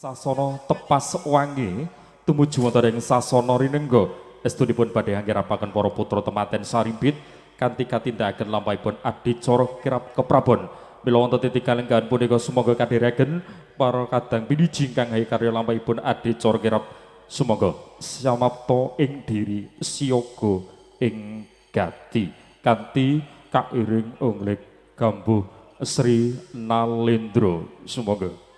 Sasana tepas wangi tumuju wonten ing sasana rinengga. Estunipun badhe anggerapaken para putra temanten Sarimbit kanthi katindakaken lampahipun adicara kirap keprabon. Mila wonten titik kalenggahan punika sumangga kadherekaken para kadang piniji ingkang hayu karya lampahipun adicara kirap sumangga samapta ing diri siaga ing gati kanthi kairing unglik gambuh Sri Nalendra sumangga.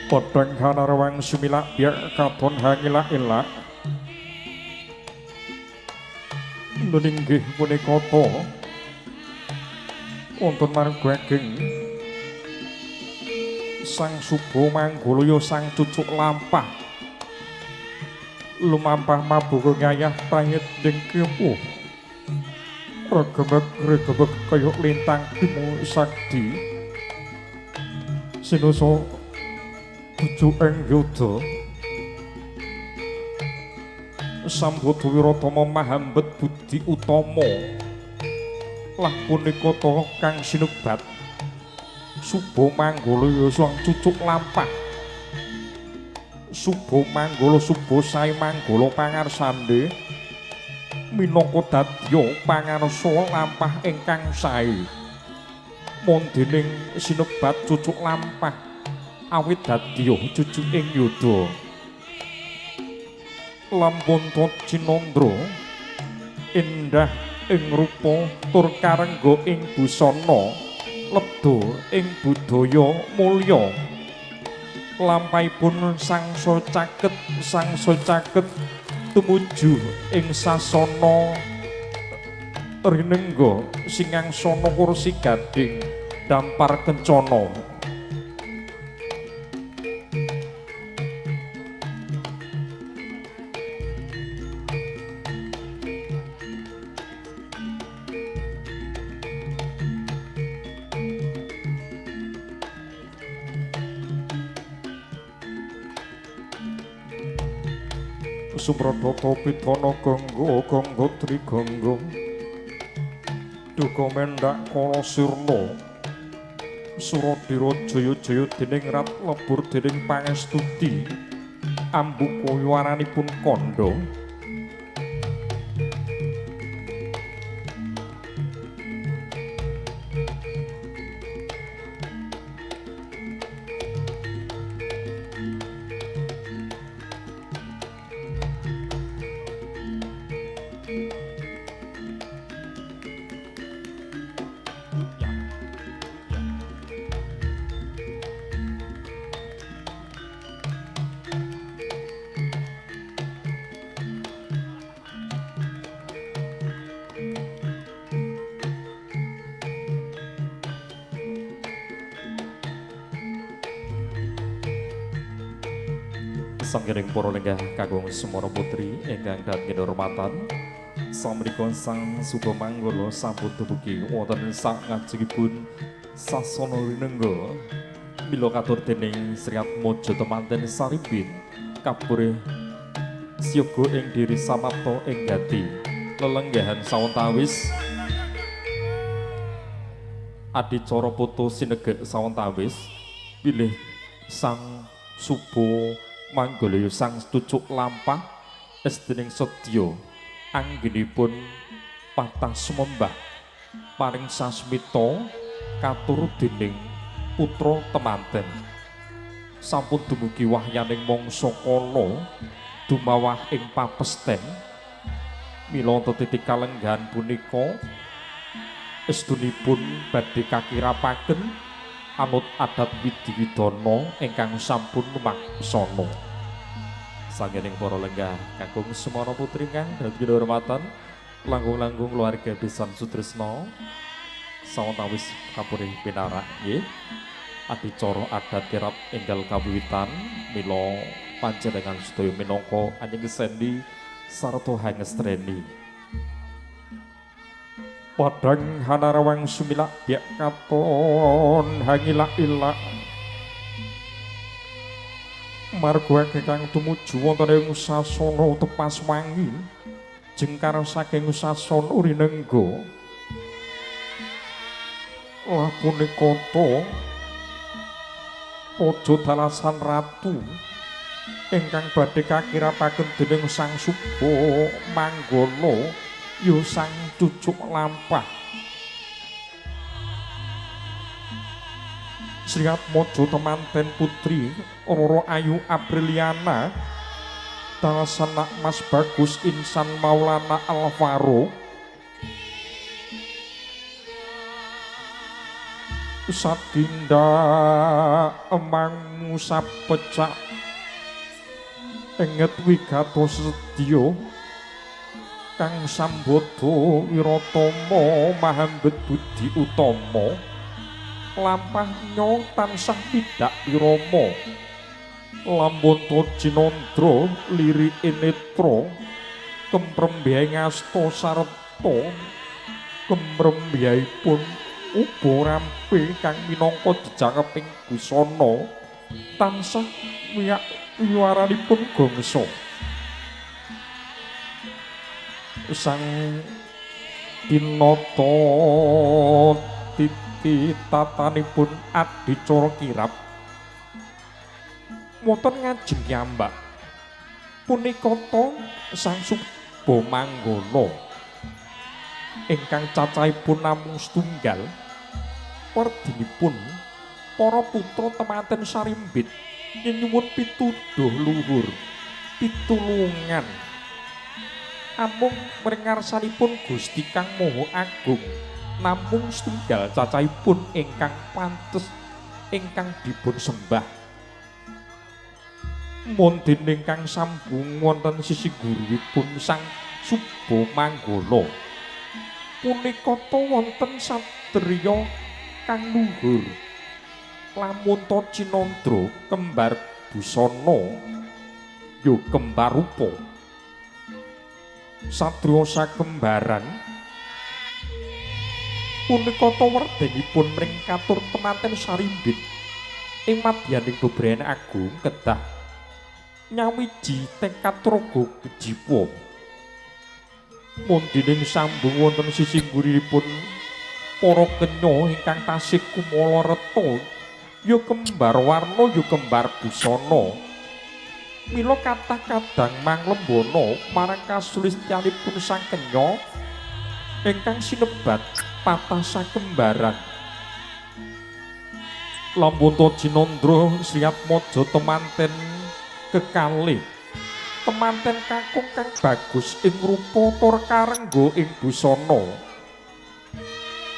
Podang hanarwang sumilak biak katon hangilak ilak nuninggih punika ta wonten marga ageng Sang Suba Manggolaya sang cucuk lampah lumampah mabuka ngayah tangit ning kepuh regebeg regebeg kaya lintang bima sakti sinusa tuju ing yuda Sambodha Wiratama mahambet budi utama lah punika ta kang sinebat Suba Manggolaya sang cucuk lampah Suba Manggala Suba sae Manggala pangarsane minangka dadya pangarsa lampah ingkang sae mondening sinebat cucuk lampah awit dadya cucu ing yuda lampun Cinandra endah ing rupa tur karengga ing busana lebda ing budaya mulya lampahipun sangsa caket tumuju ing sasana rinengga singangsana kursi gading dampar kencana. Sumradata pitana gangga gangga trigangga duka mendhak kala sirna Suradira jaya jaya dening rat lebur dening pangestuti ambuka waranipun kandha. Sanggening para lenggah kakung semana putri ingkang dhateng kinurmatan, samenika Sang Suba Manggala sampun dumugi wonten sak ngajengipun sasana rinengga mila katur dening Sri Atmaja temanten Sarimbit kapurih siaga ing diri samapta ing gati lelenggahan sawetawis adicara putu sinegek sawetawis bilih Sang Suba Manggolaya sang cucuk lampah esdening sedya anggenipun patah sumembah paring sasmita katur dening putra temanten sampun dumugi wahyaning mangsa kala dumawah ing papesten mila titik kalenggahan punika estunipun badhe kakirapaken anut adat widiwidana ingkang sampun lumaksana. Sanggening para lenggah kakung semana putri kang dhateng kinurmatan langkung-langkung keluarga besan Sutrisno. Sawetawis kapurih pinarak nggih. Adicara adat kirap enggal kawiwitan mila panjenengan sedaya minangka anyengseni sarta hangestreni. Padang hanarawang sumilak biak katon hangilak-ilak marga kang tumuju wonten ing sasana tepas wangi jengkar saking sasana rinengga. Lah punika ta Raja Dalasan Ratu ingkang badhe kakirapaken dening Sang Suba Manggala ya sang cucuk lampah. Sri Atmaja temanten putri Roro Ayu Apriliana dalasan nak Mas Bagus Insan Maulana Alvaro sadinda emangmu sapecak enget wigatos sedya kang sambada wiratama mahambet budi utama lampahnya tansah pidak wirama lamunta cinandra lirike netra kemrembyaing asta sarta kemrembyaipun uba rampe kang minangka jejangkeping busana tansah wiyak wiwaranipun gongso. Sang tinata titi tatanipun adicara kirap wonten ngajeng yambak punika ta Sang Suba Manggala ingkang cacahipun namung setunggal werdinipun para putra temanten sarimbit nyenyuwun pituduh luhur pitulungan amung mringarsanipun Gusti Kang Maha Agung namung setunggal cacahipun ingkang pantes ingkang dipun sembah. Mondene ingkang sambung wonten sisi guripun Sang Suba Manggala punika ta wonten satriya kang luhur lamunta cinandra kembar busana ya kembar rupa satriya sakembaran punika ta werdenipun mring katur temanten sarimbit ing madyaning bebrayan agung kedah nyawiji tekad raga kejiwa. Mundining sambung wonten sisi nggurinipun para kenya ingkang tasih kumala reta ya kembar warna ya kembar busana mila kathah kadang manglembana marang kasulistyanipun sang kenya ingkang sinebat patah sakembaran. Lamunta cinandra Sri Atmaja temanten kekalih temanten kakung kang bagus ing rupa tur karengga ing busana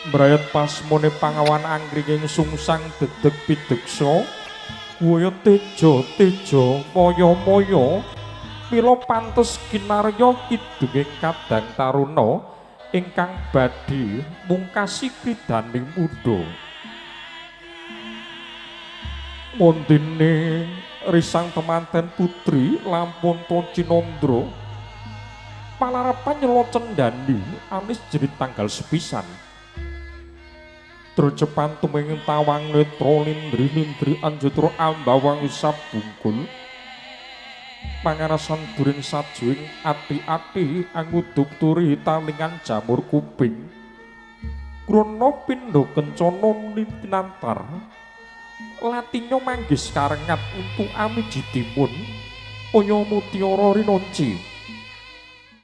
mbrayat pasmone pangawan angring ing sungsang dedeg pideksa waya teja teja maya maya mila pantes kinarya kidunging kadang taruna ingkang badhe mungkasi kridaning muda. Mondene risang temanten putri lamunta cinandra palarapan nyela cendhani anis jerit tanggal sepisan Drocepan tumenging tawang netra lindri-lindri anjatra ambawang sabungkul pangarasan during sajuing ati-ati angudup turi talingan jamur kuping krana pindha kencana lintinantar latinyo manggis karengat untuk amiji timun kaya mutiara rinonci.